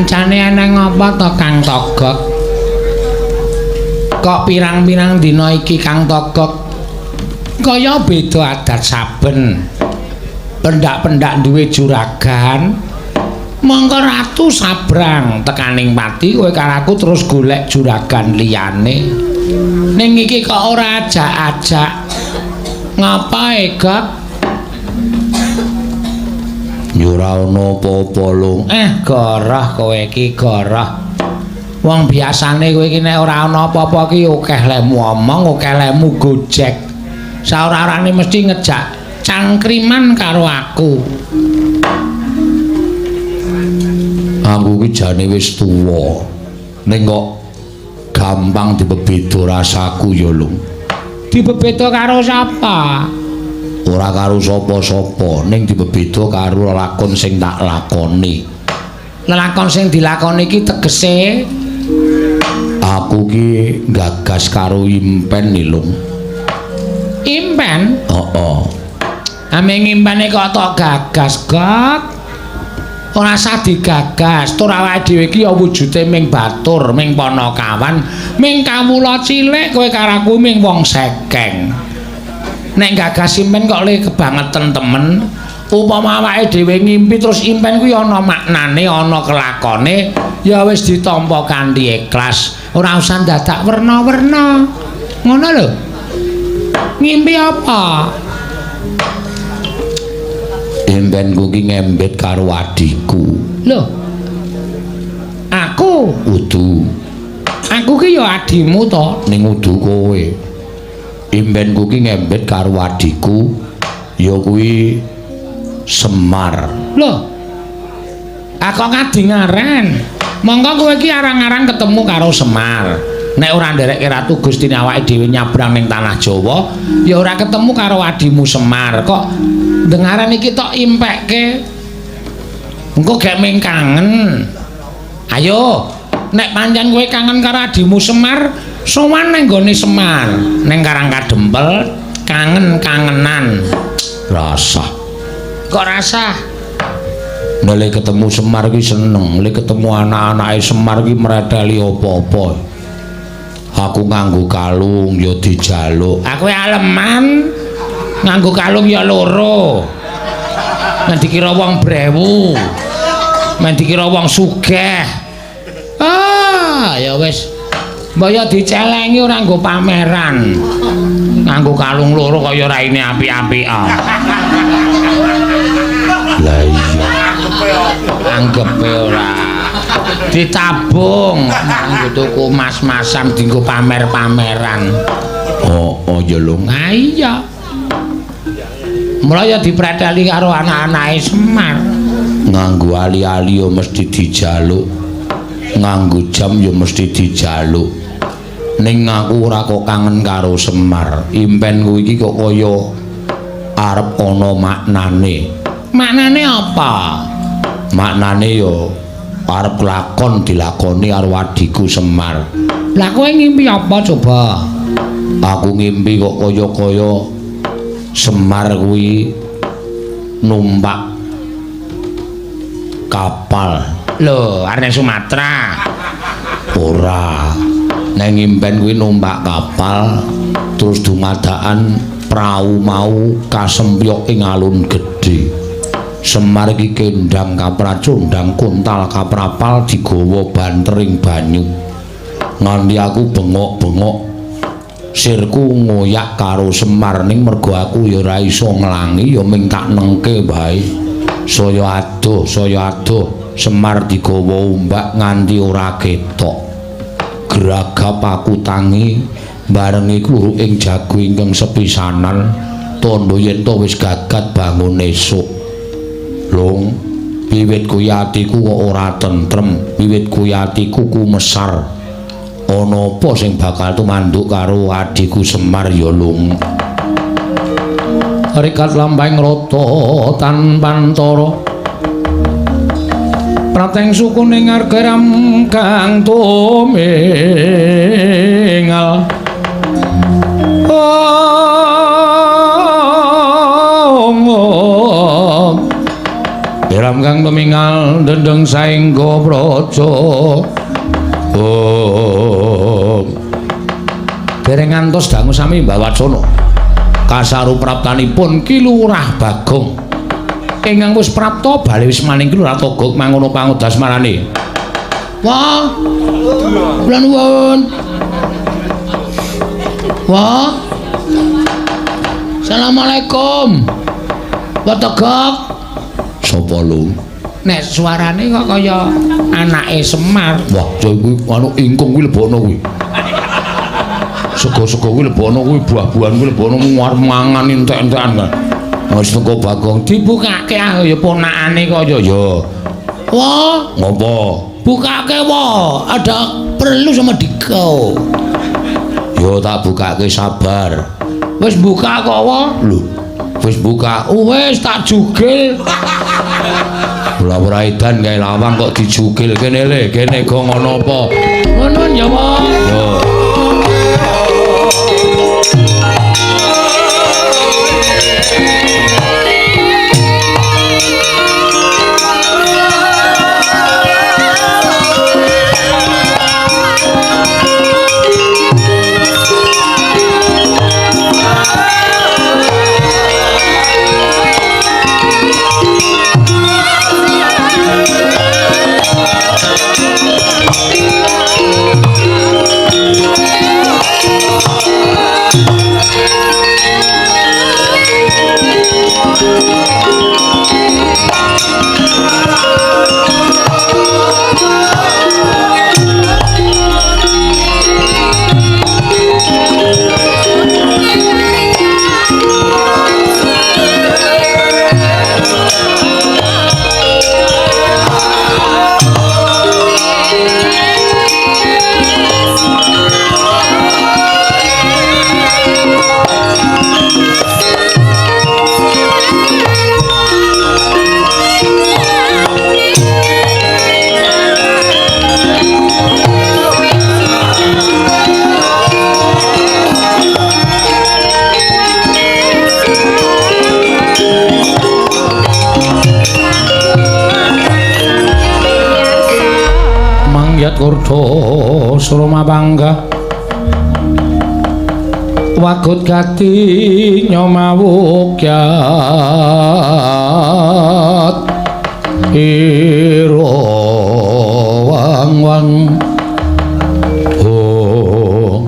Kancane eneng apa to Kang Togok? Kok pirang-pirang dina iki Kang Togok kaya beda adat saben. Pendak-pendak duwe juragan. Mongko ratu sabrang tekaning pati kowe karo aku terus golek juragan liyane. Ning iki kok ora ajak-ajak. Ngapae, Gok? Ya ora ana apa-apa, Lung. Goroh kowe iki, goroh. Wong biasane kowe iki nek ora ana apa-apa ki akeh lemu omong, akeh lemu gojek. Saora-orane mesti ngejak cangkriman karo aku. Aku ki jane wis tuwa. Ning kok gampang dibebeda rasaku ya, Lung. Dibebeda karo sapa? Ora karo sapa-sapa, ning dibebeda karo lelakon sing tak lakoni. Lelakon sing dilakoni iki tegese aku ki gagas karo impen nih, Lung. Impen? Heeh. Ame ngimpene kok tok gagas, Gok. Ora usah digagas, tur awake dhewe iki ya wujude ming batur, ming panakawan, ming kawula cilik, kowe karo aku ming wong sekeng. Nek gagas impen kok le kebangetan temen. Upama awake dhewe ngimpi terus impen kuwi ana maknane, ana kelakone, ya wis ditampa kanthi ikhlas. Ora usah dadak werna-werna. Ngono lho. Ngimpi apa? Impenku ki ngembet karo adhiku. Lho. Aku udu. Aku ki ya adhimu to. Ning udu kowe. Impenku ki ngembet karo adhiku ya kuwi Semar. Lho. Aku ngadi ngaren. Monggo kowe iki arang-arang ketemu karo Semar. Nek ora nderekke Ratu Gustine awake dhewe nyabrang ning tanah Jawa, ya ora ketemu karo adhimu Semar. Kok dengaran iki tok impekke. Engko gek ming kangen. Ayo, nek pancen kowe kangen karo adhimu Semar, sowan nang nggone Semar, ning Karang Kadempel, kangen-kangenan. Rasah. Kok rasah? Nek le ketemu Semar ki seneng, le ketemu anak-anake Semar ki mreteli apa-apa. Aku nganggo kalung ya dijaluk. Aku aleman nganggo kalung ya loro. Men dikira wong brewu. Men dikira wong sugih. Ah, ya wis. Mbok ya dicelengi ora nggo pameran. Nganggo kalung loro kaya raine apik-apikan. Lah iya. Anggepe ora. Ditabung nganggo tuku mas-masan dienggo pamer-pameran. Oh, oh ya lho. Ha iya. Mula ya dipreteli karo anak-anake Semar. Nganggo ali-ali ya mesti dijaluk. Nganggo jam ya mesti dijaluk. Ning aku ora kok kangen karo Semar. Impenku iki kok kaya arep ana maknane. Maknane apa? Maknane ya arep lakon dilakoni karo adhiku Semar. Lah kowe ngimpi apa coba? Aku ngimpi kok kaya-kaya Semar kuwi numpak kapal. Lho, arep Sumatera. Ora. Nek ngimpen kuwi numpak kapal terus dumadakan prau mau kasempyok ing alun gedhe. Semar iki kendang kapracondang kuntal kaprapal digawa bantering banyu. Nganti aku bengok-bengok sirku ngoyak karo Semar, ning mergo aku ya ora iso nglangi ya ming tak nengke wae. Saya adoh Semar digawa ombak nganti ora ketok. Gragap aku tangi barengi kluruk ing jago ingkang sepisanan tandha yen to wis gagat bangun esuk. Lung, wiwit kuwi atiku kok ora tentrem, wiwit kuwi atiku kumesar. Ana apa sing bakal tumanduk karo adhiku Semar ya, Lung? Rikat lampahing rata tanpantara prateng sukune ngargaram kang tumingal. Ong Iram kang Dendang pemingal dendeng saengga praja. Oh. Dereng ngantos dangu sami Mbah Wacana. Kasaru praptanipun Ki Lurah Bagong. Ingkang wis prapta bali wis maning Ki Lurah Togog mangono pangodasmarane. Wah. Kula nuwun. Wah. Assalamualaikum. Wah Togog. Sapa lu? Nek suarane kok kaya anake Semar. Wah, kuwi anu ingkung kuwi lebokno kuwi. Sego-sego kuwi lebokno kuwi, buah-buahan kuwi lebokno arep mangan entek-entekan kan. Wis teko Bagong dibukake ah ya ponakane kaya ya. Wah, ngopo? Bukake wae, ada perlu sama dikau. Yo tak bukake sabar. Wis buka kok wae. Lho, wis buka. Wis tak jugil. Ora ora edan gawe lawang kok dijugil kene le, kene go ngono apa? Ngono ya wae. Yo. Mangyat kurdo surma bangga wagut gati nyomawukyat iro wang wang. Oh,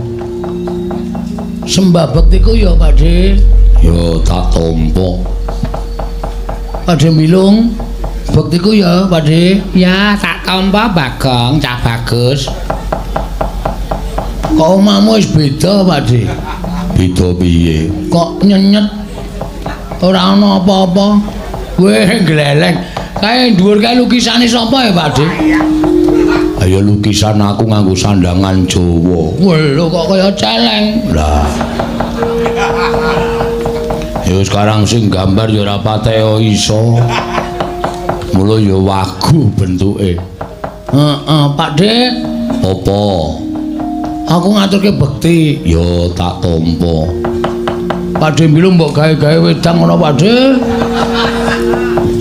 sembah bektiku ya Pakde. Ya tak tampa. Pakde Bilung, bektiku ya Pakde. Ya tak tampa Bagong, cah bagus. Kok omahmu wis beda Pakde? Beda piye? Kok nyenyet ora ana apa-apa. Weh gleleng. Kae dhuwur kae lukisane sapa ya Pakde? Ayo lukisan aku nganggo sandangan Jawa. Weh lho kok kaya celeng. Lah. Ya sekarang sing gambar ya ora pateya iso. Mula ya wagu bentuke. Heeh, Pakde. Apa? Aku ngaturke bekti. Ya tak tampa. Pakde Bilung mbok gawe-gawe wedang ngono Pakde.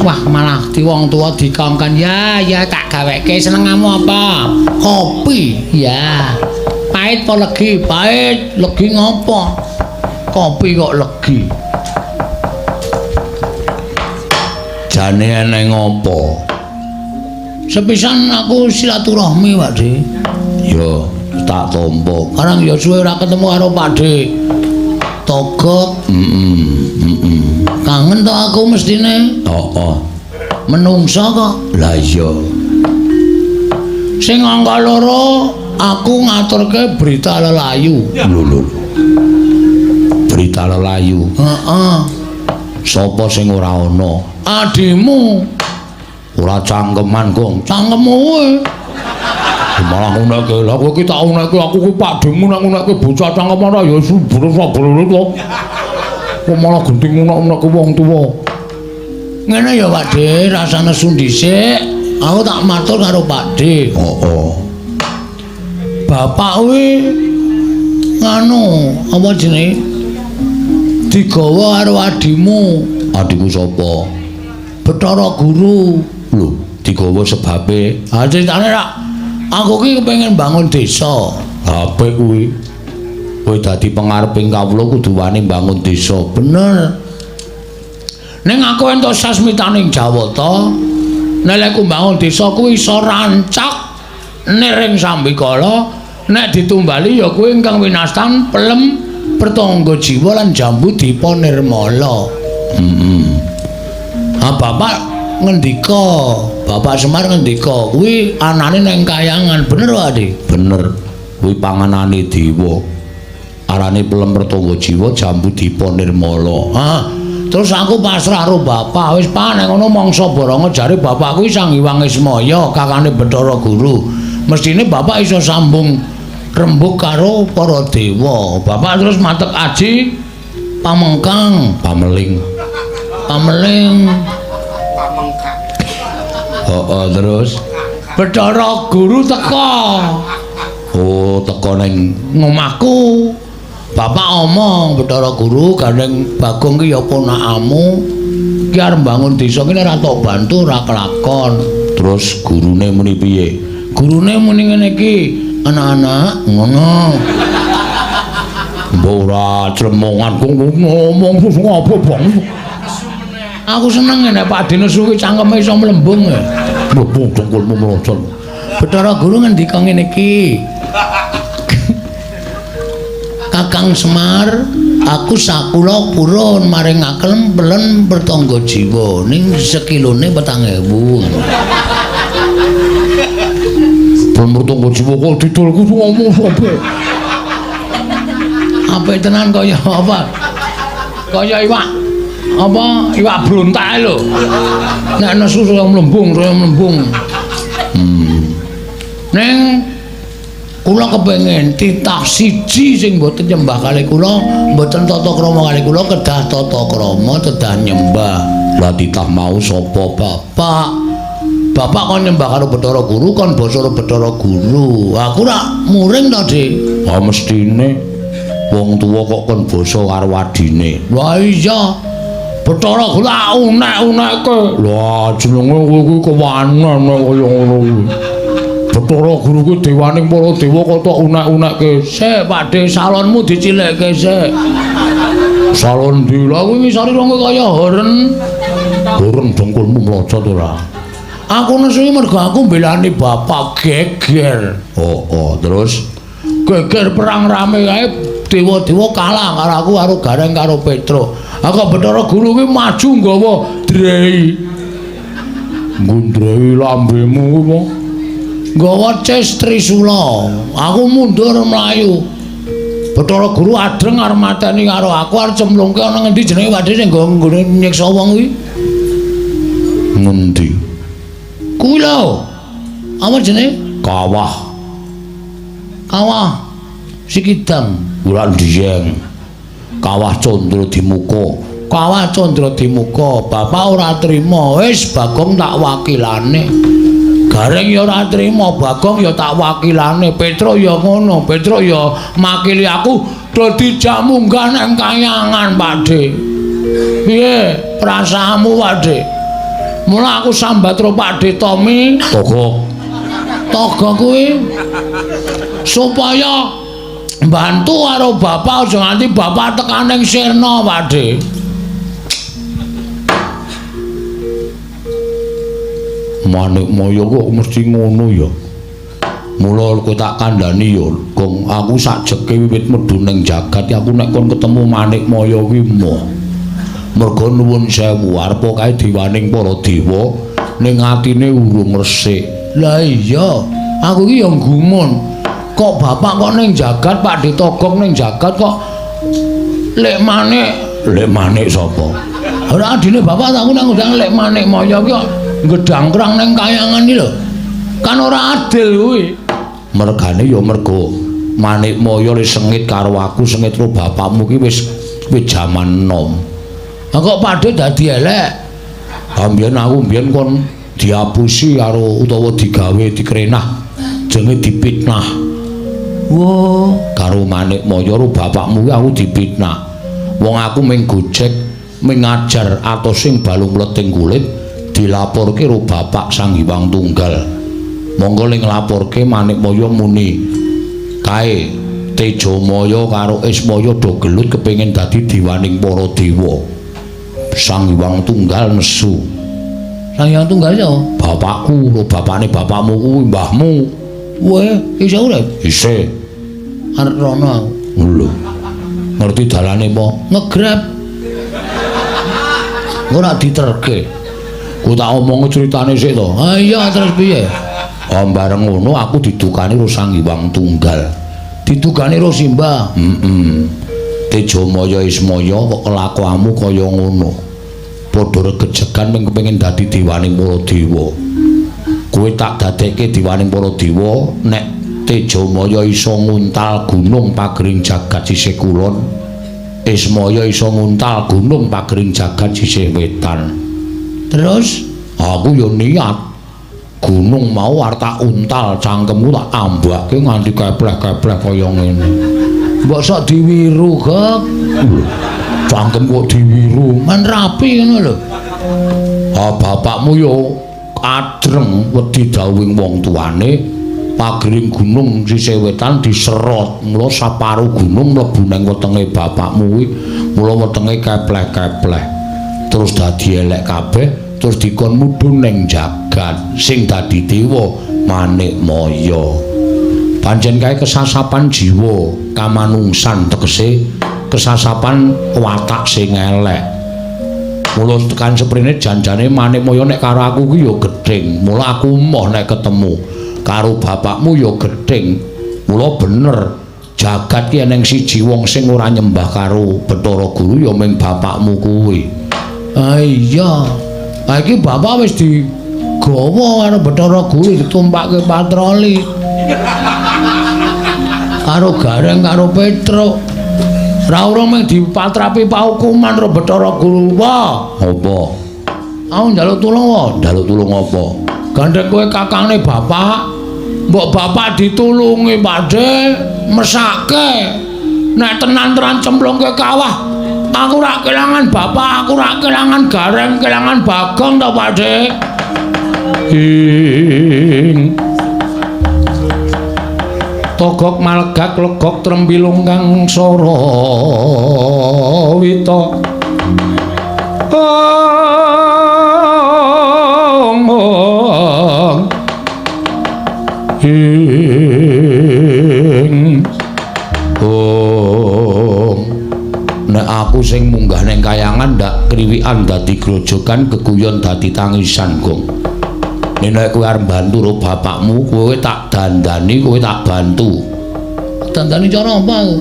Wah, malah di wong tua dikongkon. Ya, ya tak gaweke. Senengamu apa? Kopi. Ya. Pahit apa legi? Pahit. Legi ngopo? Kopi kok legi. Jane eneng ngopo? Sepisan aku silaturahmi, Pakde. Ya tak tampa. Karang ya suwe ora ketemu karo Pakde Togok. Kangen to aku mestine. Heeh. Menungso kok. Lah iya. Sing angka loro aku ngaturke berita lelayu. Lho lho. Berita lelayu. Heeh. Sapa sing ora ana? Adimu. Ora cangkeman, Gong. Cangkemmu kowe. Malah nguneke. Lah kowe iki tak uneke aku kuwi pakdemu nek nguneke bocah cangkeman ora ya subur-subur to. Kok malah genting ngunek-uneke wong tuwa. Ngene ya Pakde, rasane nesu dhisik. Aku tak matur karo Pakde. Heeh. Bapak kuwi nganu, apa jenenge? Digawa karo adimu. Adimu sapa? Bathara Guru. Lho, digawa sebabe. Ha critane rak aku ki kepengin bangun desa. Apik kuwi. Kowe dadi pengareping kawula kudu wani mbangun desa. Bener. Ning aku entuk sasmitaning Jawata, nek lek mbangun desa kuwi iso rancak niring sambikala, nek ditumbali ya kuwi ingkang winastan pelem pertangga jiwa lan jambu dipa nirmala. Heeh. Ah bapak ngendika, Bapak Semar ngendika, kuwi anane nang kayangan, bener wae, Dik? Bener. Kuwi panganane dewa. Arane pelem pertangga jiwa jambu dipa nirmala. Ah, terus aku pasrah karo bapak, wis Pak nek ngono mangsa baranga jare bapak kuwi Sang Hyang Ismaya, kakane Bathara Guru. Mestine bapak iso sambung rembug karo para dewa. Bapak terus matek aji pamengkang, pameling. Pameling. Pamengkang. Heeh, terus Bathara Guru teka. Oh, teka ning ngomahku. Bapak omong, Bathara Guru gandeng Bagong ki ya ponakamu. Ki arep mbangun desa ki ora tok bantu ora kelakon. Terus gurune muni piye? Gurune muni ngene iki, anak-anak ngono. Mbok ora clemongan ngomong ngopo, Bang? Aku seneng nek Pak Dene suwi cangkeme iso mlembung. Mlembung dengkulmu mlocot. Bathara Guru ngendika ngene iki. Kakang Semar, aku sakula purun maringaken pelen pertangga jiwa ning sekilone 4.000. Pelen pertangga jiwa kok didolku ngomong sapa? Apik tenan kaya apa? Kaya iwak apa? Iwak brontak lho. Nek nesu saya mlembung, saya mlembung. Ning kula kepengin titah siji sing mboten nyembah kalih kula, mboten tata krama kalih kula, kedah tata krama, kedah nyembah. Lah titah mau sapa, Bapak? Bapak kon nyembah karo Bathara Guru, kon basa karo Bathara Guru. Aku rak muring to, Dik. Ha mestine wong tuwa kok kon basa karo adine. Lah iya. Bathara Guru tak unek-unekke. Lah jenenge kowe kuwi kewanen nek kaya ngono kuwi. Bathara Guru kuwi dewaning para dewa kok tok unek-unekke. Sik, Pakde, salonmu dicilikke sik. Salon ndi? Lah kuwi ngisore wong kaya horen. Horen dengkulmu mlocot ora? Aku nesu mergo aku mbelani bapak geger. Oh, oh, terus geger perang rame kae dewa-dewa kalah karo aku karo Gareng karo Petruk. Aku Bathara Guru kuwi maju nggawa drei. Ngundrei lambemu kuwi apa? Nggawa ces Trisula. Aku mundur mlayu. Bathara Guru adreng arep mateni karo aku arep cemplungke ana ngendi jenenge Pakde sing nggo nyiksa wong kuwi? Ngendi? Kuwi lho. Apa jenenge? Kawah. Kawah Sikidang. Ora ndiyeng. Kawah Candra Dimuka. Kawah Candra Dimuka. Bapak ora trima. Wis Bagong tak wakilane. Gareng ya ora trima, Bagong ya tak wakilane. Petruk ya ngono, Petruk ya makili aku do dijak munggah nang kayangan, Pakde. Piye perasaanmu, Pakde? Mula aku sambat karo Pakde Tommy, Togok. Togok kuwi supaya bantu karo bapak aja nganti bapak tekan ning sirna, Pakde. Manikmaya kok mesti ngono ya. Mula kowe tak kandhani ya, Gong, aku sakjeke wiwit medhun ning jagat aku nek kon ketemu Manikmaya kuwi moh. Merga nuwun sewu arep kae dewaning para dewa ning atine urung resik. Lah iya, aku iki ya gumun. Kok bapak kok ning jagat, Pakde Togok ning jagat kok lek manik, lek manik sapa? Ora adine bapak aku nang ngundang lek Manikmaya ki kok gedangkrang ning kayangan iki lho. Kan ora adil kuwi. Mergane ya mergo Manikmaya wis sengit karo aku, sengit karo bapakmu ki wis jaman nom. Lah kok Pakde dadi elek? Ha mbiyen aku mbiyen kon diapusi karo utawa digawe dikrenah, jenenge dipitnah. Wo, karo Manikmaya karo bapakmu ki aku dipitnah. Wong aku mung gojek, mung ngajar atos sing balung mleting kulit, Dilaporke karo Bapak Sang Hyang Tunggal. Monggo ling nglaporke Manikmaya muni kae Tejamaya karo Ismaya do gelut kepengin dadi diwaning para dewa. Sang Hyang Tunggal nesu. Sang Hyang Tunggal ya bapakku, lho bapakne bapakmu kuwi mbahmu. Weh, isih urip? Isih. Arep rono aku. Lho. Ngerti dalane apa? Ngegrab. Ora diterke. Ku tak omong critane sik to. Ha iya terus piye? Oh, bareng ngono aku didukani karo Sang Hyang Tunggal. Didukani karo Simbah. Heeh. Tejamaya Ismaya kok kelakuanmu kaya ngono. Padha regejegan mung kepengin dadi diwaning para dewa. Kowe tak dadekke diwaning para dewa nek Tejamaya iso nguntal gunung pagering jagat sisih kulon, Ismaya iso nguntal gunung pagering jagat sisih wetan. Terus aku ya niat gunung mau arep tak untal cangkemku tak ambake nganti kepleh-kepleh kaya ngene. Mbok sok diwiru, Gok. Cangkem kok diwiru, men rapi ngono lho. Ah bapakmu ya adreng wedi dawuhing wong tuane, pagering gunung sisih wetan diserot, mula saparu gunung mlebu nang wetenge bapakmu kuwi, mula wetenge kepleh-kepleh. Terus dadi elek kabeh, terus dikon mudhun ning jagat sing dadi dewa Manikmaya. Pancen kae kesasapan jiwa kamanungsan, tegese kesasapan watak sing elek. Mula tekan seprene janjane Manikmaya nek karo aku kuwi ya gething. Mula aku emoh nek ketemu karo bapakmu ya gething. Mula bener jagat ki eneng siji wong sing ora nyembah karo Bathara Guru ya mung bapakmu kuwi. Ah iya. Ha iki bapak wis digawa karo Bathara Guru ditumpakke patroli. Karo Gareng karo Petruk. Ra urung mung dipatrapi paukuman karo Bathara Guru. Wah, apa? Aku njaluk tulung wae. Njaluk tulung apa? Gandeng kowe kakangne bapak. Mbok bapak ditulungi, Pakde, mesake. Nek tenan-tenan cemplungke kawah, aku ora kelangan bapak, aku ora kelangan Gareng, kelangan Bagong to, Pakde. Ing Togok malegak legok trembilung kang sora wita. Ong ong ing ong. Nek aku sing munggah ning kayangan ndak kriwikan dadi grojogan, geguyon dadi tangisan, Gong. Nek kowe arep bantu karo bapakmu, kowe tak dandani, kowe tak bantu. Dandani cara apa aku?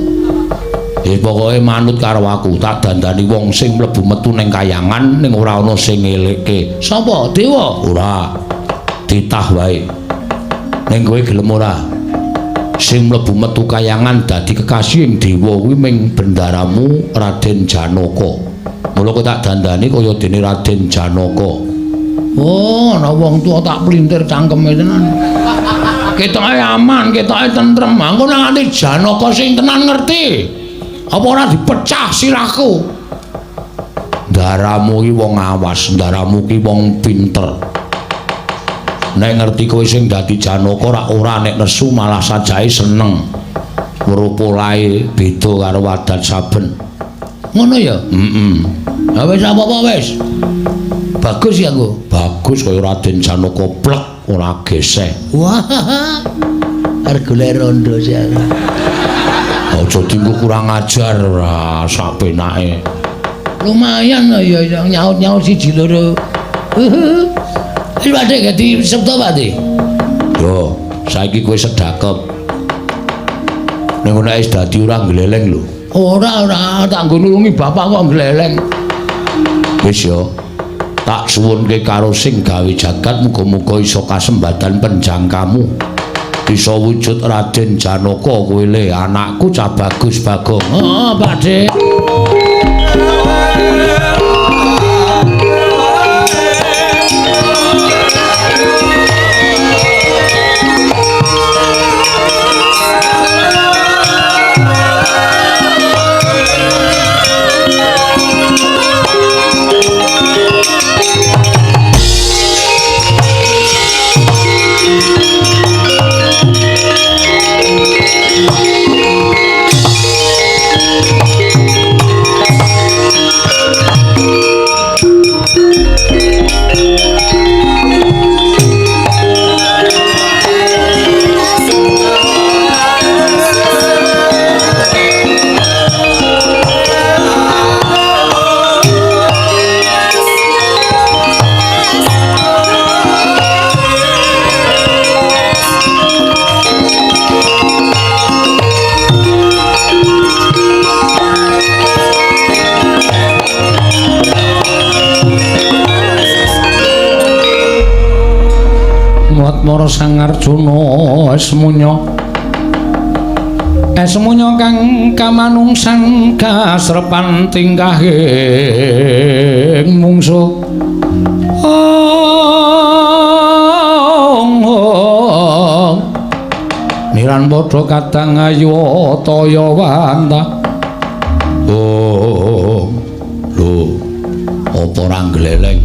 Ya pokoke manut karo aku, tak dandani wong sing mlebu metu ning kayangan ning ora ana sing ngelekke. Sapa? Dewa? Ora. Titah wae. Ning kowe gelem ora? Sing mlebu metu kayangan dadi kekasihing dewa kuwi ming bendaramu Raden Janaka. Mula kowe tak dandani kaya dene Raden Janaka. Oh, ana wong tuwa tak plintir cangkeme tenan. Ketoke aman, ketoke tentrem. Engko nek nganti Janaka sing tenan ngerti. Apa ora dipecah sirahku? Ndaramu ki wong awas, ndaramu ki wong pinter. Nek ngerti kowe sing dadi Janaka ora ora nek nesu malah sajae seneng. Weruh polahe beda karo wadat saben. Ngono ya? Heeh. Ha wis apa-apa wis. Bagus ya aku. Bagus kaya Raden Janaka plek ora geseh. Wah. Arep golek rondo sih aku. Aja dinggo kurang ajar ora sak penake. Lumayan lho ya nyaut-nyaut siji loro. Wis Pakde dadi sabda Pakde. Yo, saiki kowe sedakep. Ning nek wis dadi ora gleleng lho. Ora ora tak nggo nulungi bapak kok gleleng. Wis yo. Tak suwunke karo sing gawe jagat muga-muga iso kasembadan penjangkamu. Bisa wujud Raden Janaka kowe le anakku cah bagus Bagong. Heeh, Pakde. Mulat Mara Sang Arjuna Esmunya Esmunya kang kamanungsan kasrepan tingkahing mungsuh. Ong niran padha kadang ayu taya wanta. Oh lho, apa ora gleleng?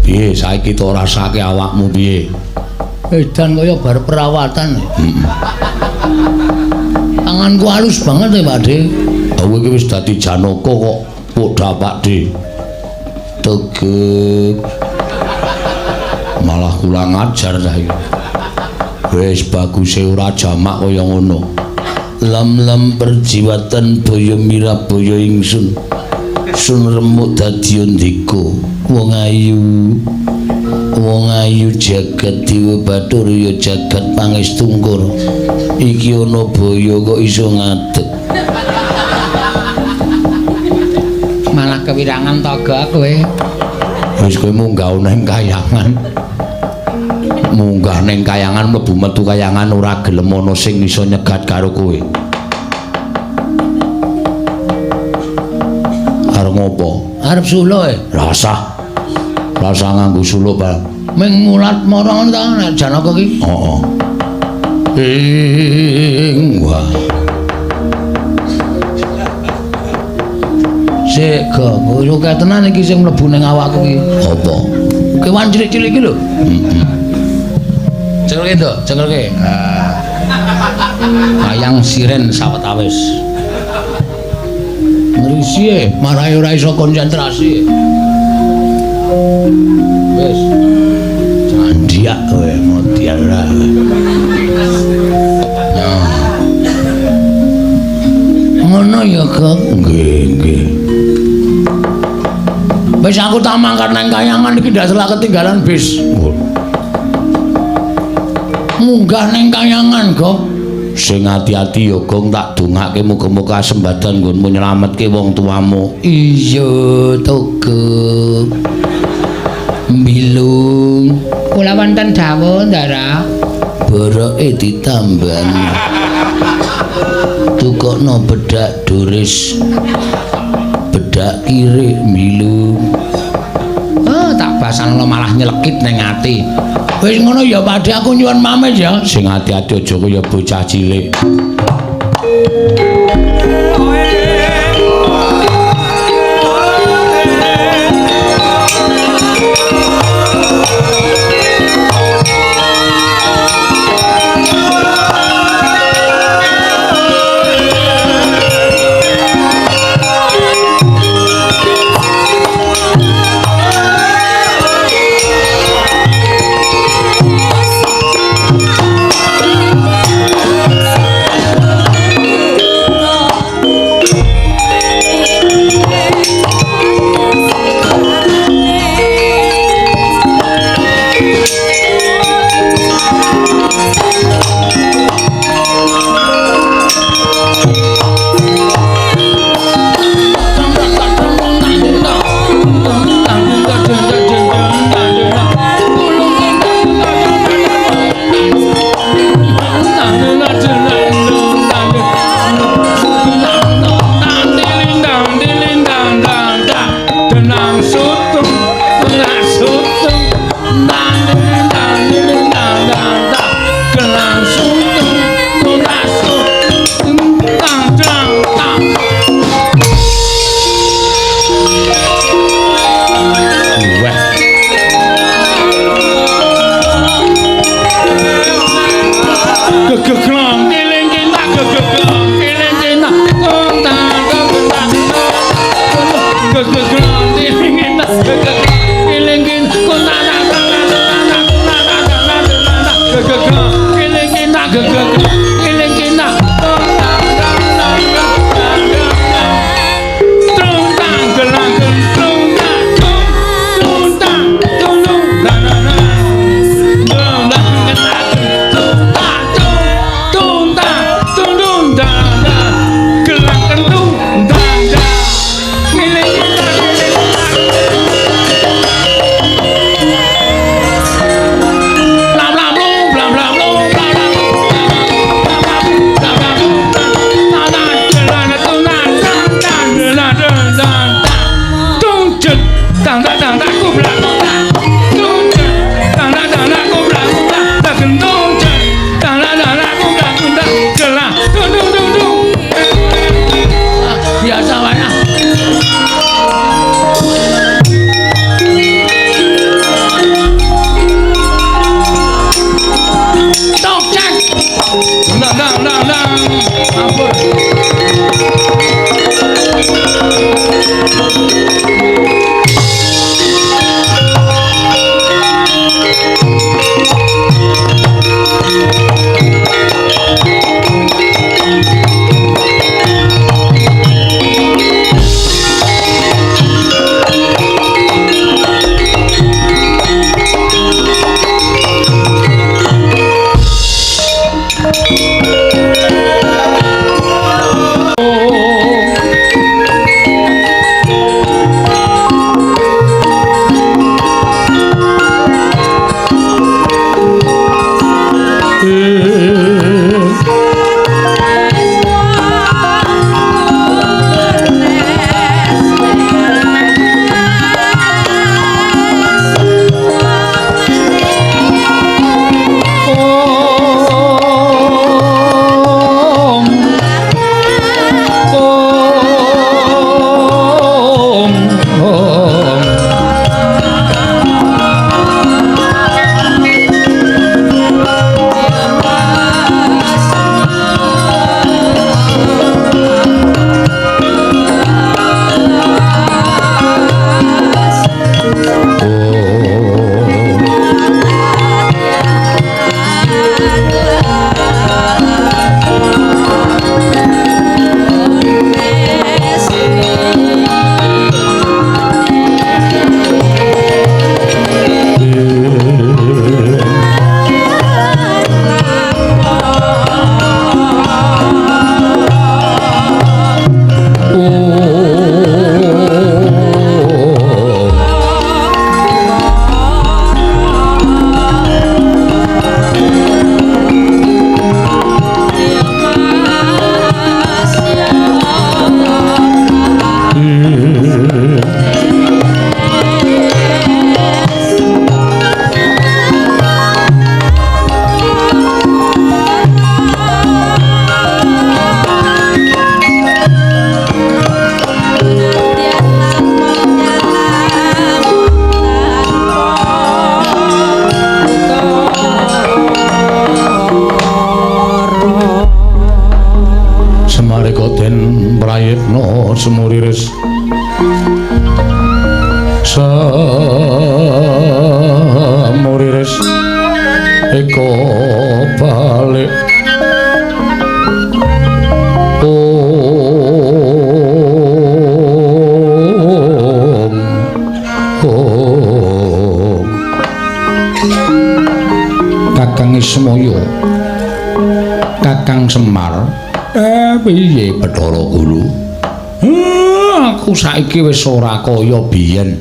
Piye saiki to rasake awakmu piye? Edan kaya bar perawatan. Tanganku halus banget ya, Pak De. Kowe iki wis dadi Janaka kok padha Pak De. Tegek. Malah kurang ajar saiki. Wis baguse ora jamak kaya ngono. Lam-lam perjiwatan boyo mirabaya ingsun. Sun remuk dadi ndika. Wong ayu. Wong ayu jagat dewa bathara ya jagat pangestungkur. Iki ana boyo kok iso ngadeg. Malah kewirangan to gak kowe. Wis kowe munggah nang kayangan. Munggah ning kayangan mlebu metu kayangan ora gelem ana sing iso nyegat karo kowe. Arep ngopo? Arep sulo e. Rasah. Rasah nganggo sulo, Pak. Ming mulat mara ngono ta nek Janaka ki? Heeh. Ing wah. Sik, Gong. Wis akeh tenan iki sing mlebu ning awakku iki. Apa? Kewan cilik-cilik iki lho. Heeh. Cekelke, Nduk, cekelke. Ah. Wayang siren sawetawis. Ngrisi e, marai ora iso konsentrasi. Wis. Candiak kowe modal ora. Ngono ya, Gong. Nggih, nggih. Wis aku tak mangkat nang kayangan iki ndak salah ketinggalan bis. Munggah ning kayangan, Gong. Sing ati-ati ya, Gong, tak dongake muga-muga kasembadan nggonmu nyelametke wong tuamu. Iya, to, Gong. Mbilung. Kula wonten dawuh, Ndara. Boroke ditambani. Tukokno bedak duris. Bedak kirik mbilung. Oh, tak basano malah nyelekit ning ati. Wis ngono ya, Pakde, aku nyuwun pamit ya. Sing ati-ati aja kaya bocah cilik. Dang dang kublak tung dang dang dang kublak tak gendong dang dang dang kublak tung gelah tung tung tung tung. Biasa wae. Tok cak. Dang dang dang dang. Ampun. Semuriris semuriris eko balik om om Kakang Ismaya Kakang Semar piye Bathara Guru? Aku saiki wis ora kaya biyen.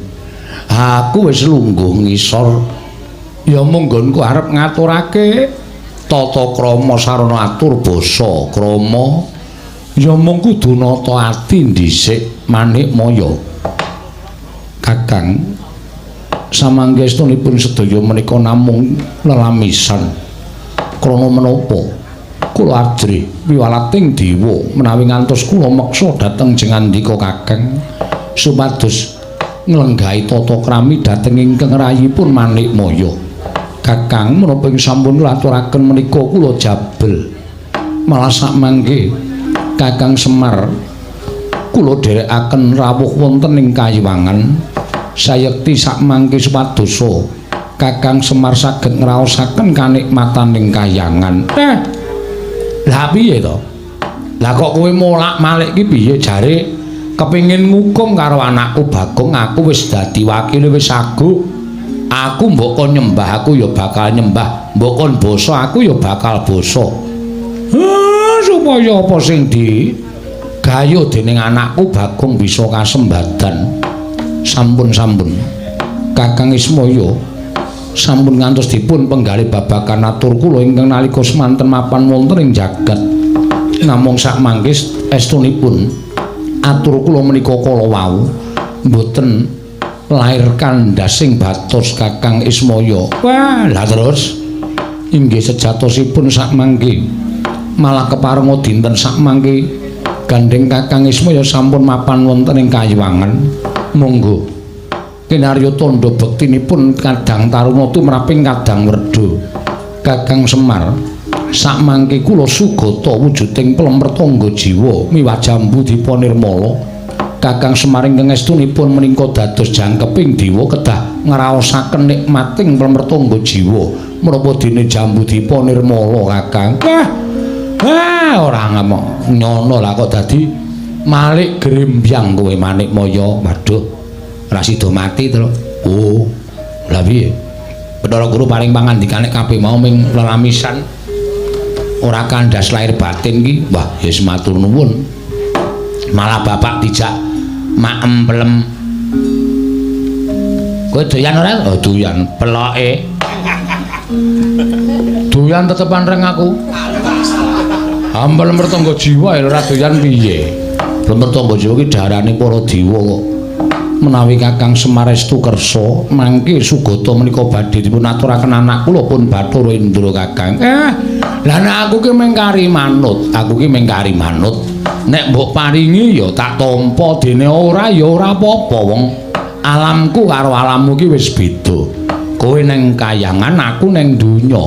Aku wis lungguh ngisor. Ya mung nggonku arep ngaturake tata krama sarana atur basa krama. Ya mung kudu nata ati dhisik manikmaya. Kakang, samanggestunipun sedaya menika namung lelamisan. Krana menapa? Kula ajrih wiwalating dewa menawi ngantos kula meksa dhateng jengandika Kakang supados nglenggahi tata krami dhateng ingkang rayipun Manikmaya. Kakang, menapa ing sampun kula aturaken menika kula jabel. Malah sakmangke Kakang Semar kula dherekaken rawuh wonten ing kayiwangan sayekti sakmangke supadosa Kakang Semar saged ngraosaken kanikmataning kayangan. Lah piye to? Lah kok kowe molak-malik ki piye jare kepengin ngukum karo anakku Bagong, aku wis dadi wakile wis aguh. Aku mbok kon nyembah aku ya bakal nyembah, mbok kon basa aku ya bakal basa. Supaya apa sing di gayuh dening anakku Bagong bisa kasembadan. Sampun-sampun Kakang Ismaya sampun ngantos dipun penggalih babagan atur kula ingkang nalika semanten mapan wonten ing jagat. Namung sakmangke estunipun atur kula menika kala wau mboten Lair kandhasing batos Kakang Ismaya. Wah, lah terus inggih sejatosipun sakmangke malah keparenga dinten sakmangke gandheng Kakang Ismaya sampun mapan wonten ing Kayuwangan. Monggo kinarya tandha bektinipun kadang taruna tumraping kadang werda. Kakang Semar, sakmangke kula sugata wujuding plemrtangga jiwa miwah jambu dipa nirmala. Kakang Semar ingkang estunipun menika dados jangkeping dewa kedah ngraosaken nikmating plemrtangga jiwa menapa dene jambu dipa nirmala Kakang. Wah, ora ngemok nyono lah kok dadi malik grembyang kowe Manikmaya. Waduh, ora sida mati to. Oh, lha piye? Bathara Guru paring pangandikane kabeh mau ming lelamisan ora kandhas lahir batin ki. Wah, ya wis matur nuwun. Malah bapak dijak maem pelem. Kowe doyan ora? Oh, doyan peloke. Doyan tetepan reng aku. Ampel mertangga jiwa ya ora doyan piye? Mertangga jiwa ki darane para dewa kok. Menawi Kakang Semar estu kersa, mangke sugata menika badhe dipun aturaken anak kula pun Bathara Indra Kakang. Lah nek aku ki mung kari manut, aku ki mung kari manut. Nek mbok paringi ya tak tampa, dene ora ya ora apa-apa wong alamku karo alammu ki wis beda. Kowe neng kayangan, aku neng donya.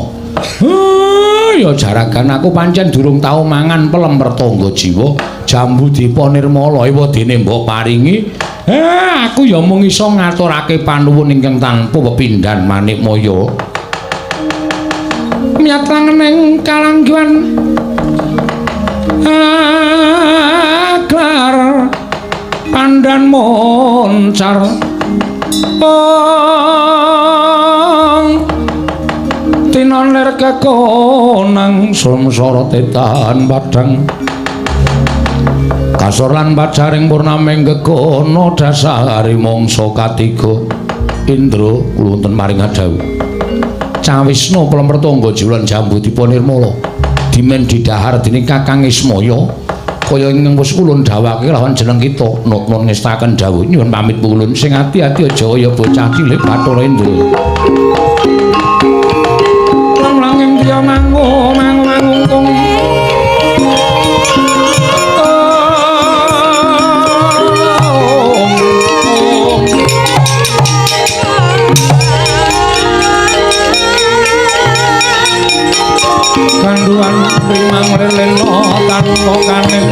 Ya jaragan aku pancen durung tau mangan pelem mertangga jiwa, jambu dipa nirmala ewa dene mbok paringi. Aku ya mung iso ngaturake panuwun ingkang tanpa pepindhan Manikmaya. Miyat langening kalangguhan aglar pandan moncar ong tinon lir kekonang samsara tetan padhang kasor lan pajaring purnaming gegono dasari mangsa katiga. Indra kula wonten maring dawuh cawisna plemrtangga jiwa lan jambu dipa nirmala dimen didhahar dening Kakang Ismaya kaya ingkang wis ulun dawake lawan jeneng kita. Nun ngestaken dawuh nyuwun pamit ulun sing ati-ati aja kaya bocah cilik Bathara Indra. Lang-langing priya mangu mangu mangungkung ganduan limang leleno tanpa kanen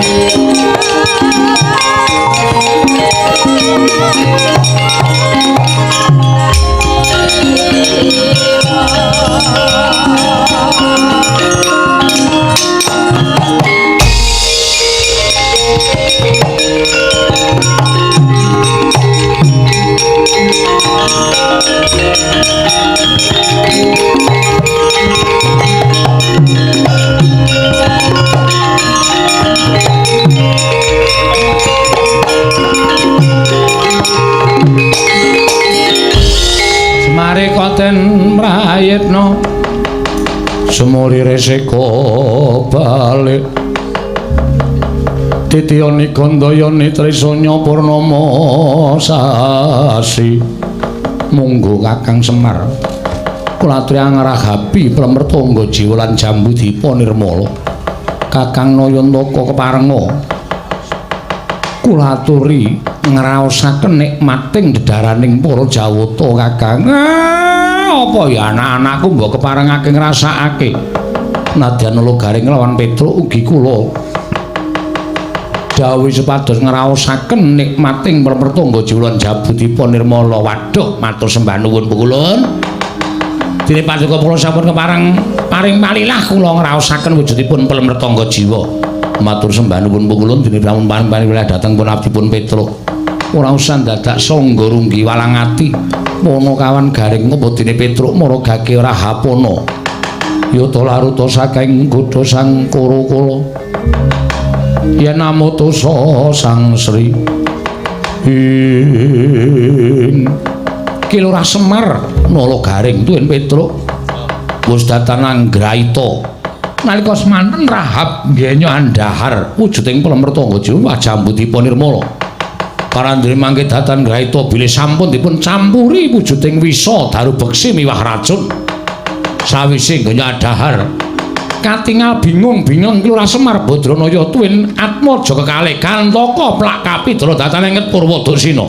Semare koten mrayitna sumuri resiko balik titiyani gandayani trisanya purnama sasi. Monggo Kakang Semar kula aturi ngragapi plemrtangga jiwa lan jambu dipa nirmala. Kakang Nayantaka keparenga kula aturi ngraosaken nikmating dedharaning para Jawata Kakang. Apa ya anak-anakku mbok keparengake ngrasakake. Nadyan Nala Garing lawan Petruk ugi kula dawuh supados ngraosaken nikmating plemrtangga jiwa lan jambu dipa nirmala. Waduh, matur sembah nuwun pukulun. Dene paduka kula sampun kepareng paring palilah kula ngraosaken wujudipun plemrtangga jiwa. Matur sembah nuwun pukulun dene sampun paring palilah dhateng pun abdi pun Petruk. Ora usah dadak sangga runggi walang ati. Pono kawan garing apa dene Petruk mara gage ora hapana. Yata laruta saking godha sang Kara-kala. Yen amutusa Sang Sri ing Ki Lurah Semar Nala Garing tuwin Petruk wis datan anggraita. Nalika semanten Rahab ngenyo andhahar wujuding plemrtangga jiwa jambu dipa nirmala. Parandene mangke datan graita bilih sampun dipun campuri wujuding wisa daru beksi miwah racun. Sawise nggonyak dahar katingal bingung-bingung Lurah Semar Badranaya tuwin atmaja kekalih kantaka plak kapidra datan ing Purwodaksina.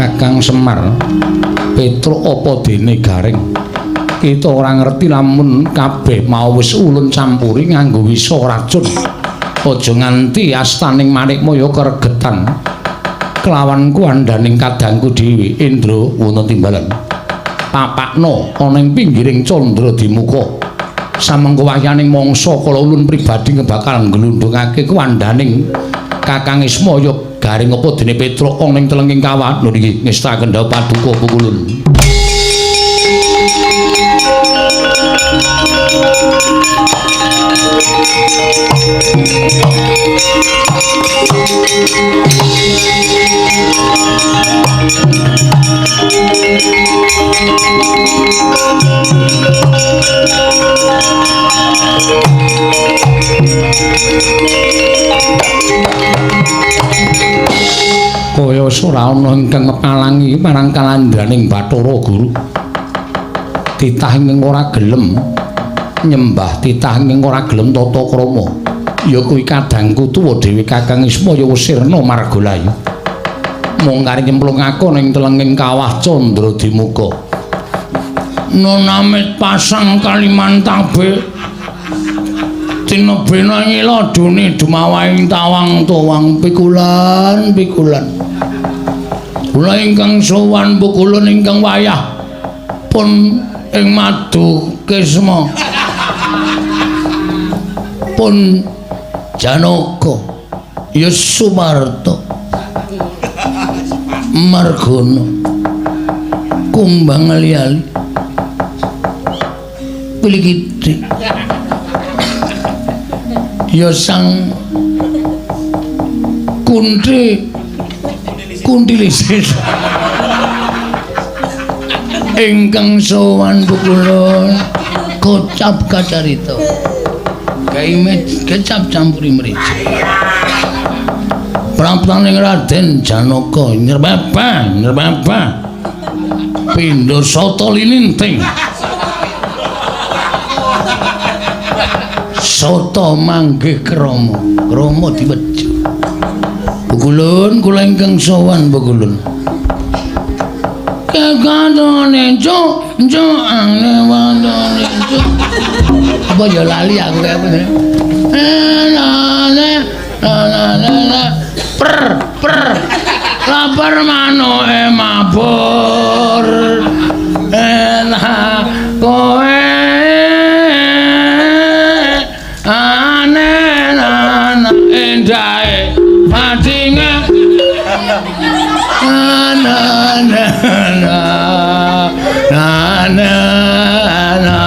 Kakang Semar Petruk apa dene garing kita ora ngerti lamun kabeh mau wis ulun campuri nganggo wisa racun. Aja nganti astaning Manikmaya keregetan kelawan kuandhaning kadangku dhewe. Indra wonten timbalan papakno ana ing pinggiring candra dimuka samengko wahyaning mangsa kala ulun pribadi bakal nglundhungake kuandhaning Kakang Ismaya garing apa dene Petruk ana ing telenging kawah. Lho niki ngestaken dhawuh paduka pukulun. Kaya ora ana ingkang ngepalangi marang kalandraning Bathara Guru. Titah ingkang ora gelem nyembah, titah ingkang ora gelem tata krama. Ya kuwi kadangku tuwa dhewe Kakang Ismaya wis sirna margalayu. Mung kari nyemplungake ning telenging kawah Candra Dimuka. Nonamit pasang Kalimantabe tinebena ngila dune dumawaing tawang towang pikulan pikulan. Kula ingkang sowan pukulun ingkang wayah pun ing madu kisma pun Janaka ya Sumarta Margono kumbang ali-ali pilikiti ya sang kunti kuntilisir ingkang sowan pukulun kocap kacarita gawe kecap campuri mrica praptaning Raden Janaka nyerbaba nyerbaba pindha sata lininting sata manggih krama krama diwejo. Pukulun kula ingkang sowan pukulun kekatone cuk cuk ane wadone cuk apa ya lali aku kaya apa per per lapar manuke mabur elah kowe ane nana endahe madinge na na na na na na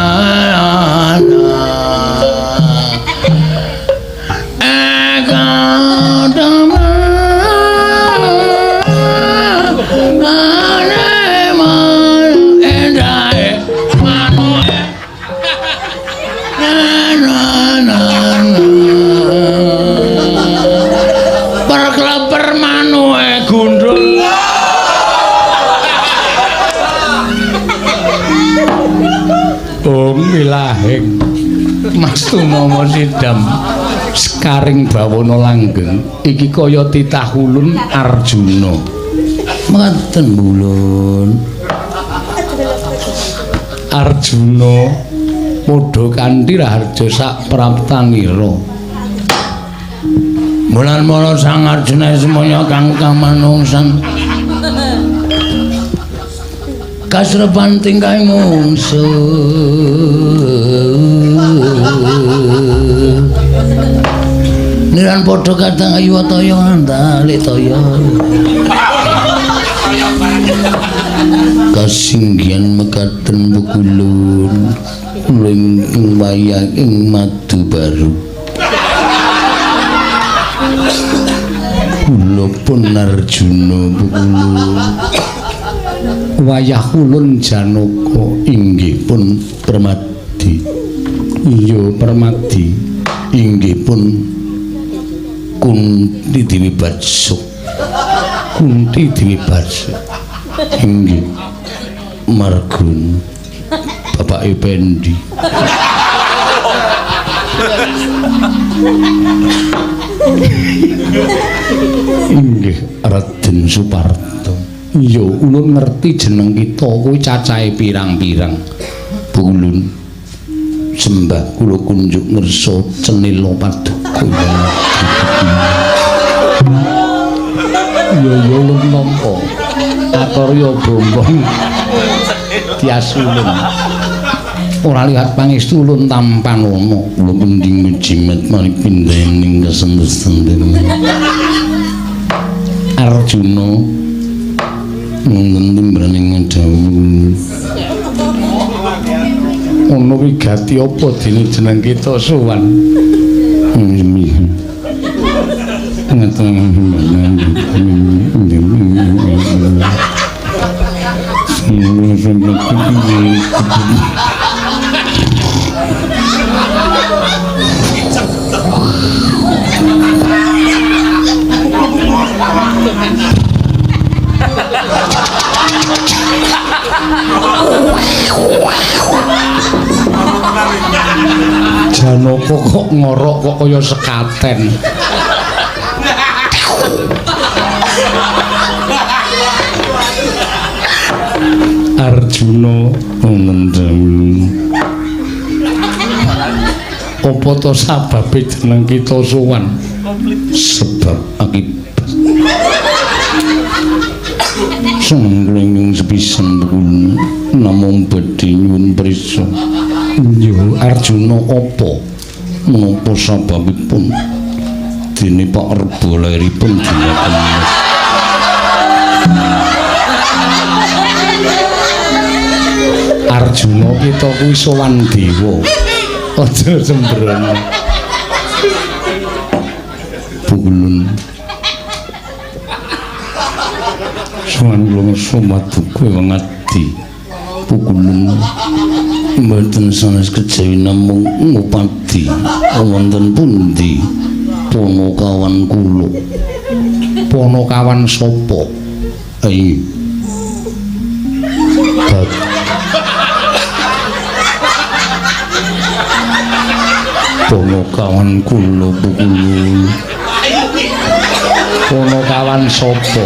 Om milahing Mas Tumomo Sidam. Sekaring bawana langgeng iki kaya titah ulun Arjuna. Mekaten ulun. Arjuna padha kanthi raharja sak praptanira. Mulan mala Sang Arjuna semoyo kang kamanungsan. Kasrepan tingkah mungsu. Niran padha kadang ayu toya andale toya. Kasinggihan mekaten pukulun kula ingkang wayah ing madu baru. Kula pun Arjuna pukulun. Wayah ulun Janaka inggih pun Permadi. Iya Permadi. Inggih pun Kunti Dewi Batsuk. Kunti Dewi Batsuk. Inggih Margun Bapak Ependi. Inggih Raden Suparto. Iya ulun ngerti jeneng kita kuwi cacahe pirang-pirang. Ulun sembah kula kunjuk ngersa cenila paduka. Iya iya ulun nampa. Atorya bombong tias ulun. Ora lihat pangestu ulun tampanana. Kula mending jimat maring pindaning kesendesan. Arjuna wonten timbraning dawuh. Ana wigati apa dene jeneng kita sowan? Janaka kok ngorok kok kaya sekaten. Arjuna wonten dawuh. Apa to sababe jeneng kita sowan? Sebab akibat. Sangling sepisan pun namung badhe nyuwun prisa. Yo Arjuna apa menapa sababipun dene Pak Rebo lairipun dina Kemis? Arjuna kita kuwi sowan dewa. Aja sembrono. Pukulun sowan kula ngersa maduka ngadi. Pukulun mboten sanes kejawi namung ngupadi wonten pundi Ponokawan kula. Ponokawan sapa? Ayo. Ponokawan kula pukulun. Ponokawan sapa?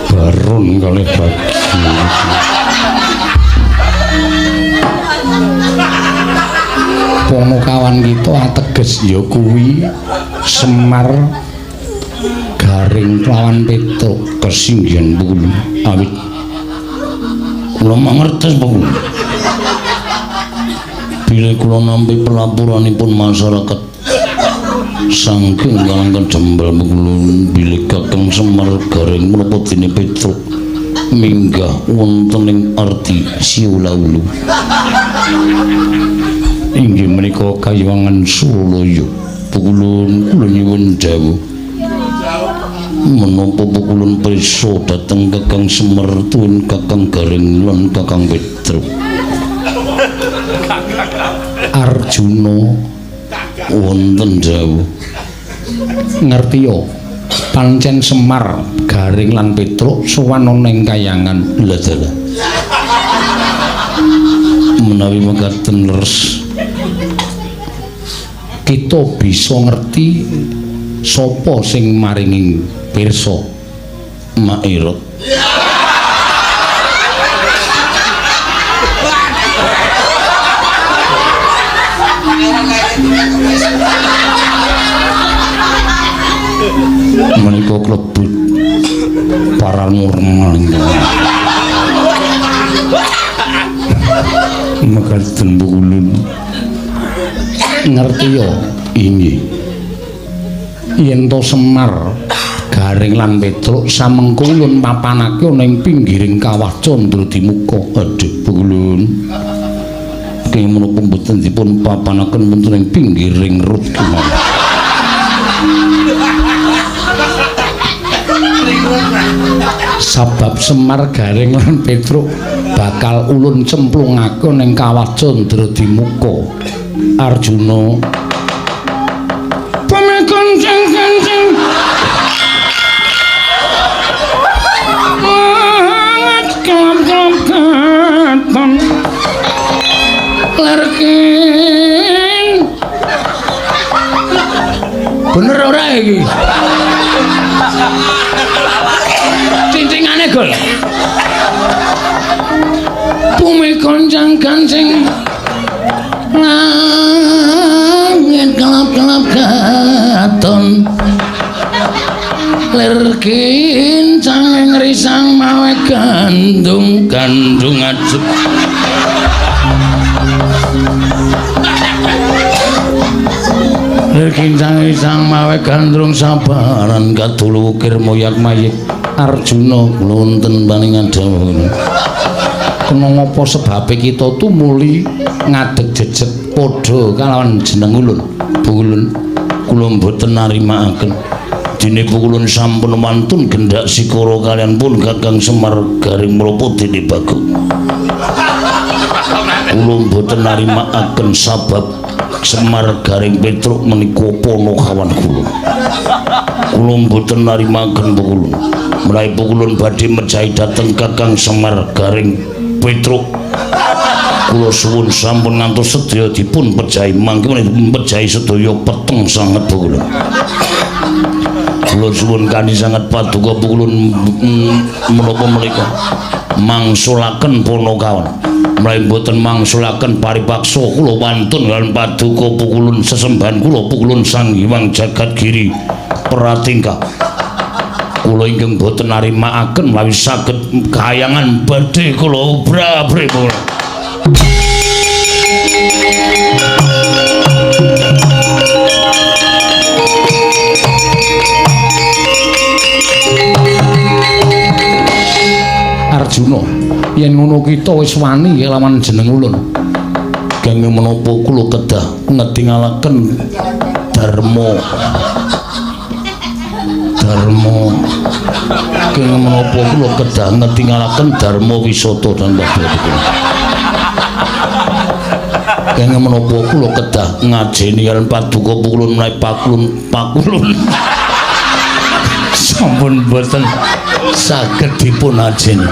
Baron kalih Bagio. Ponokawan kita ateges ya kuwi Semar Garing lawan Petruk. Kesinggihan pukulun awit kula mangertos pukulun. Bilih kula nampi pelaporanipun masyarakat saking Kalangkan Jembal pukulun bilih Kakang Semar Garing menapa dene Petruk minggah wonten ing arti Siulaulu. Inggih menika kayiwangan Suralaya. Pukulun kula nyuwun dawuh menapa pukulun prisa dhateng Kakang Semar tuwin Kakang Garing lan Kakang Petruk. Arjuna wonten dawuh. Ngertiya pancen Semar Garing lan Petruk sowan ana ing kayangan. Lha dalah menawi mekaten leres Kita bisa ngerti sapa sing maringi pirsa Mairot. Menika klebu paranormal ingkang mekaten bukulun. Ngerti ya inggih. Yen to Semar Gareng lan Petruk samengko ulun papanake ana ing pinggiring kawah Candradimuka. Aduh bukulun, kenging menapa mboten dipun papanaken wonten ing pinggiring rut kemawon. Sabab Semar Gareng lan Petruk bakal ulun cemplungake ning kawah Candradimuka. Arjuna pamekanceng-kanceng kelap-kelap katon lerkin. Bener ora iki? Cincingane gol. Bumi goncang-gancing langit kelap-kelap katon lir kincang risang mawe gandung gandung ajeg. Lir kincang risang mawe gandrung sabaran kadulu ukir moyak mayit. Arjuna wonten paningan dawuh. Kena ngapa sebabe kita tumuli ngadeg jejeg padha kalawan jeneng ulun. Bulun kula mboten narimaaken. Dene pukulun sampun wantun gendak sikara kalian pun Kakang Semar Gareng mrapa dene Bagong. Kula mboten narimaaken sabab Semar Gareng Petruk menika panakawan kula. Kula mboten narimaaken pukulun. Menawi pukulun badhe mejahi dhateng Kakang Semar Gareng Petruk, kula suwun sampun ngantos sedaya dipun pejahi mangke mejahi sedaya peteng sanget pukulun. Kula suwun kanthi sanget paduka pukulun menapa menika mangsulaken panakawan. Menawi mboten mangsulaken paripaksa kula wantun lan paduka pukulun sesembahan kula pukulun Sang Hyang Jagat Giri Pratingkah. Kula ingkang boten narimaaken menawi saged kayangan badhe kula obrabri kula. Arjuna, yen ngono kita wis wani lawan jeneng ulun. Kenging menapa kula kedah ngetingalaken dharma. Dharma. Kenging menapa kula kedah ngetingalaken dharma wisata dan bapak. Kenging menapa kula kedah ngajeni kalian paduka pukulun menawi pakulun pakulun. Sampun boten saged dipun ajeni.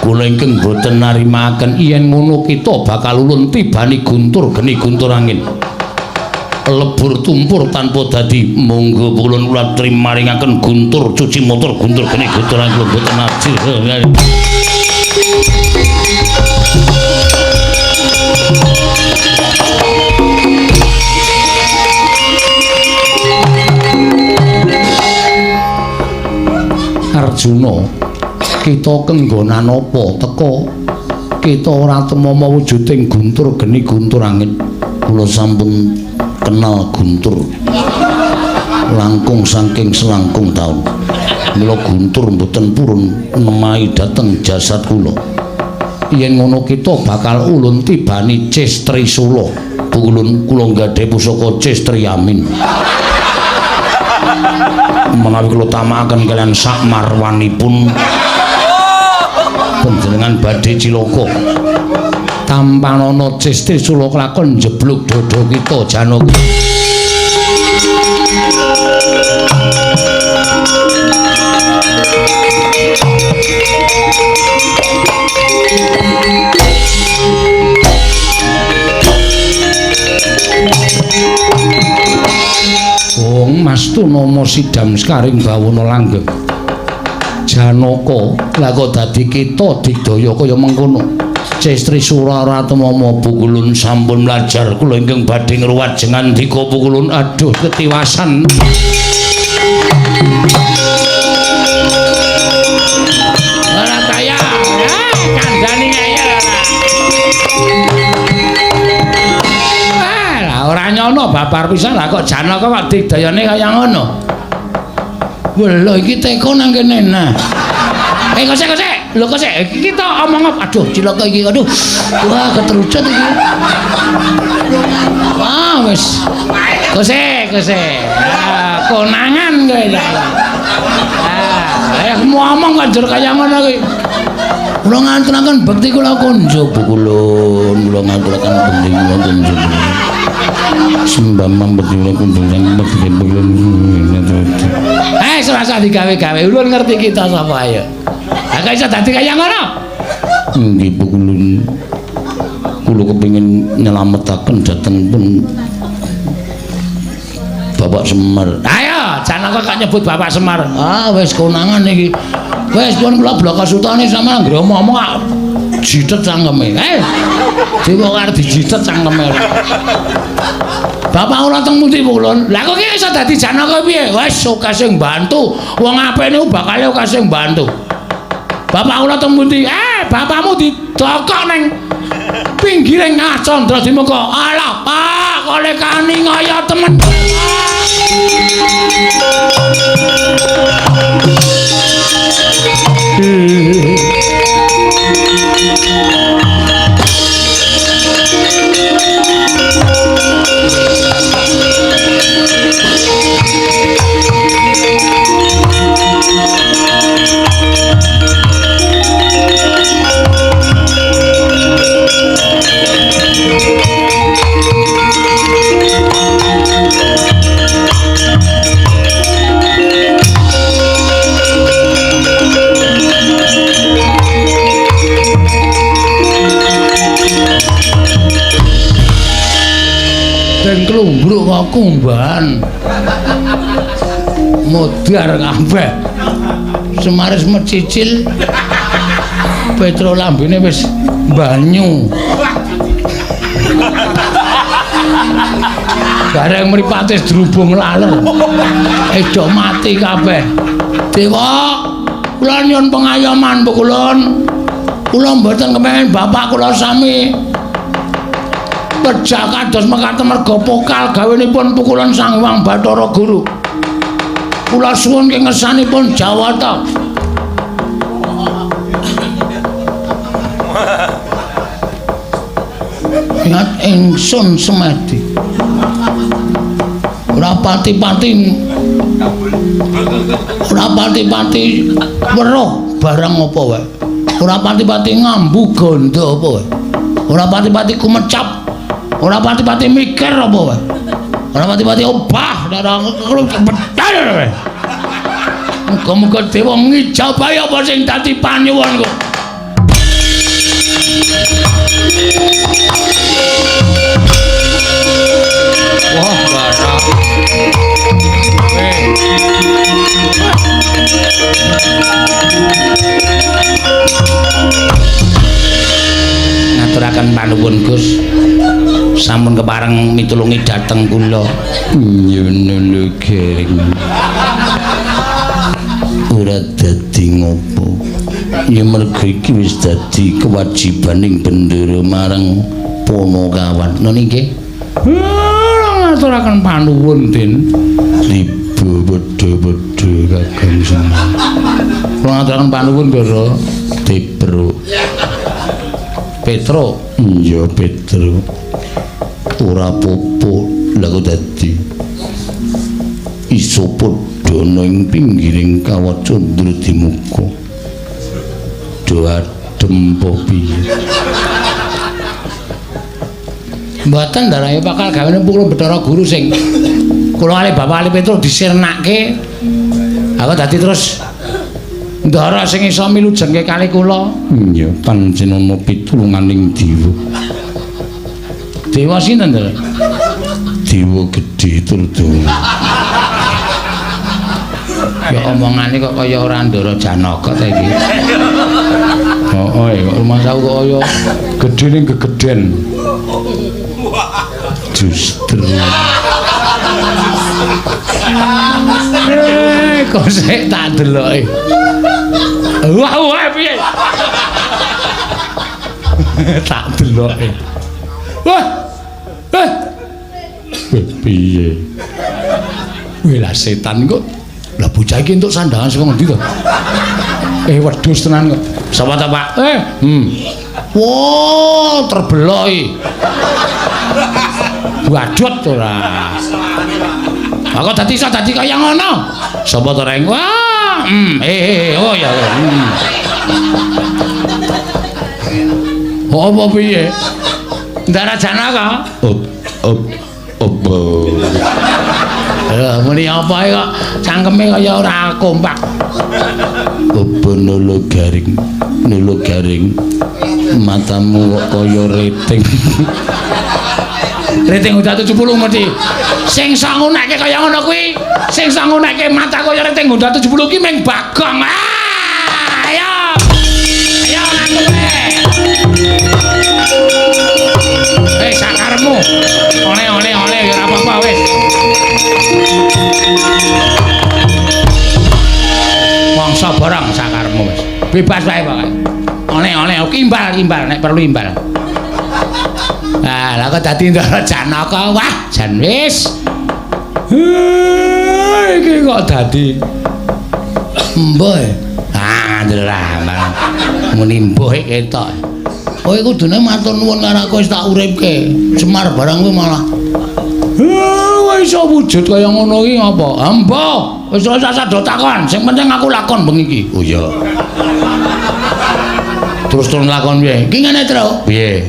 Kula ingkang boten narimaaken yen ngono kita bakal ulun tibani guntur geni guntur angin. Lebur tumpur tanpa dadi. Monggo pukulun kula trimaringaken guntur cuci motor guntur geni guntur angin boten aji. Arjuna, kita kenggonan apa teka kita ora temama wujuding guntur geni guntur angin. Kula sampun kenal guntur langkung saking selangkung taun. Mila guntur mboten purun nemahi dhateng jasad kula. Yen ngono kita bakal ulun tibani Ces Trisula. Pukulun kula nggadhahi pusaka Ces Triyamin. Menawi kula tamakaken kalian sak marwanipun panjenengan badhe cilaka. Tampanana Ces Trisula kelakon njeblug dada kita Janaka. sidam sekaring bawana langgeng. Janaka, lah kok dadi kita digdaya kaya mengkono. Cestri Sura Ratmama Pukulun sampun mlajar kula ingkang badhe ngruwat jengandika Pukulun. Aduh ketiwasan. Ora kaya, kandhani ngeyel ora. Ah, ora nyono babar pisan lah kok Janaka kok digdayane kaya ngono. Lho iki teko nang kene nah. Kosek kosek. Lho kosek iki kita omong apa? Aduh cilaka iki. Aduh. Wah keterucut iki. Wah wis. Kosek kosek. Ah, konangan kowe iki. Ah, ayo ngomong kok njur kaya ngono kuwi. Kula nganturaken bekti kula kunjuk Pukulun, kula nganturaken bekti kula kunjuk. Sembah bekti kula kunjuk bekti Pukulun. Ora usah digawe-gawe. Ulun ngerti kita sapa ayo. Ha kok iso dadi kaya ngono? Nggih Pukulun. Kula kepengin nyelametaken dhateng pun Bapak Semar. Ayo, Janaka kok nyebut Bapak Semar. Ah wis konangan iki. Wis pun kula blaka sutane sampeyan anggere omong-omong jitet cangkeme. Dewa arep dijitet cangkeme. Bapak ora teng pundi Pukulun? Lah kok iki iso dadi Janaka piye? Wis akeh sing bantu. Wong apik niku bakale akeh sing bantu. Bapak ora teng pundi? Bapakmu didokok ning pinggiring Candra Dimuka. Alah, Pak, kole kani ngaya temen. Den klumbruk kok kumbahan. Modar kabeh. Semaris mecicil. Petro lambene wis banyu. Bareng mripate drubung laler. Edo mati kabeh. Dewa, kula nyuwun pengayoman Pukulun. Kula mboten kepengin bapak kula sami pejah kados mekaten merga pokal gawenipun Pukulun Sang Hyang Bathara Guru. Kula suwun ing ngersanipun Jawata. Ingat ingsun semedi. Ora pati-pati ora pati-pati weruh barang apa wae. Ora pati-pati ngambu gandha apa wae. Ora pati-pati kumecap. Ora pati-pati mikir apa wae. Ora pati-pati obah nek ora bedal wae. Muga-muga dewa ngijabahi apa sing dadi panyuwunku. Wah, barak. Ngaturaken panuwun Gus. Sampun kepareng mitulungi dhateng kula. Nyono lho Geng. Ora dadi ngopo. Ya mergo iki wis dadi kewajibaning bendera marang Ponokawan. Ngono nggih. Ngaturaken panuwun, Din. Ribu wedha-wedha Kakang Semar. Kula ngaturaken panuwun, Ndara. Petro. Petro. Iya, Petro. Ora apa-apa, lha kok dadi iso padha ana ing pinggiring kawah Candra Dimuka. Do adem apa piye? Mboten ndarae bakal gawene Pukulun Bathara Guru sing kula kalih Bapak Ali Petro disirnake. Aku dadi terus ndara sing iso milujengke kalih kula. Iya, pancen ana pitulunganing dewa. Dewa sinten, Ndara? Dewa gedhe Durjana. Ya omongane kok kaya ora Ndara Janaka ta iki. Heeh, kok rumangsaku kok kaya gedhe ning gegeden. Justru. Kok sik tak deloki. Wah, wah piye? Tak deloki. Wah. Eh. Piye? Wih lah setan kok. Lah bocah iki entuk sandangan saka ngendi to? Wedhus tenan kok. Sapa ta, Pak? Wah, terbelok iki. Badut ora. Aku dadi iso dadi kaya ngono. Sapa to, Reng? Wah, oh ya. Oh, apa piye? Ndara Janaka? Apa? Lha muni apa kok cangkeme kaya ora kompak. Apa nolo garing? Nolo garing. Matamu kok kaya rating. Rating udah 70 mesti. Sing iso ngunekke kaya ngono kuwi, sing iso ngunekke mata kaya rating udah 70 ki mung Bagong. Ah, ayo. Ayo ngaku kowe. Sakaremu. Oleh-oleh oleh ya ora apa-apa wis. Mangsa barang sakaremu wis. Bebas wae pokoke. Oleh-oleh imbal-imbal nek perlu imbal. Nah, lah kok dadi Ndara Janaka, wah jan wis. Iki kok dadi mbuh. Ah, ndelok muni mbuh ketok. Kowe kudune matur nuwun karo aku wis tak uripke. Semar barang kuwi malah. Wis iso wujud kaya ngono iki apa? Mbuh, wis ora usah do takon, sing penting aku lakon bengi iki. Oh iya. Terus turun lakon piye? Iki ngene, Tru. Piye?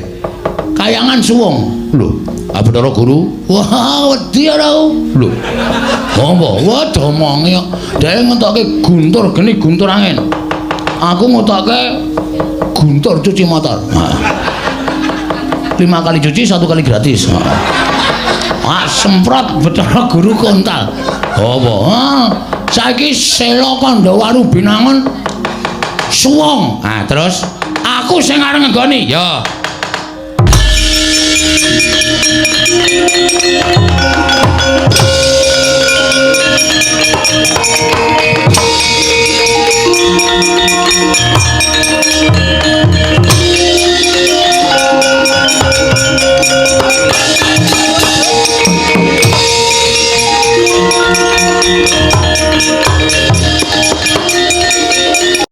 Kayangan suwung. Lho, Bathara Guru? Wah, wedi ora aku. Lho. Apa? Wah, domongi kok. Dhek ngetokke guntur geni guntur angin. Aku ngetokke guntur cuci motor. 5 kali cuci, 1 kali gratis. Ah, semprot Bathara Guru kontal. Apa? Saiki Sela Kandhawaru Binangun suwung. Ah, terus aku sing arep ngenggoni. Ya.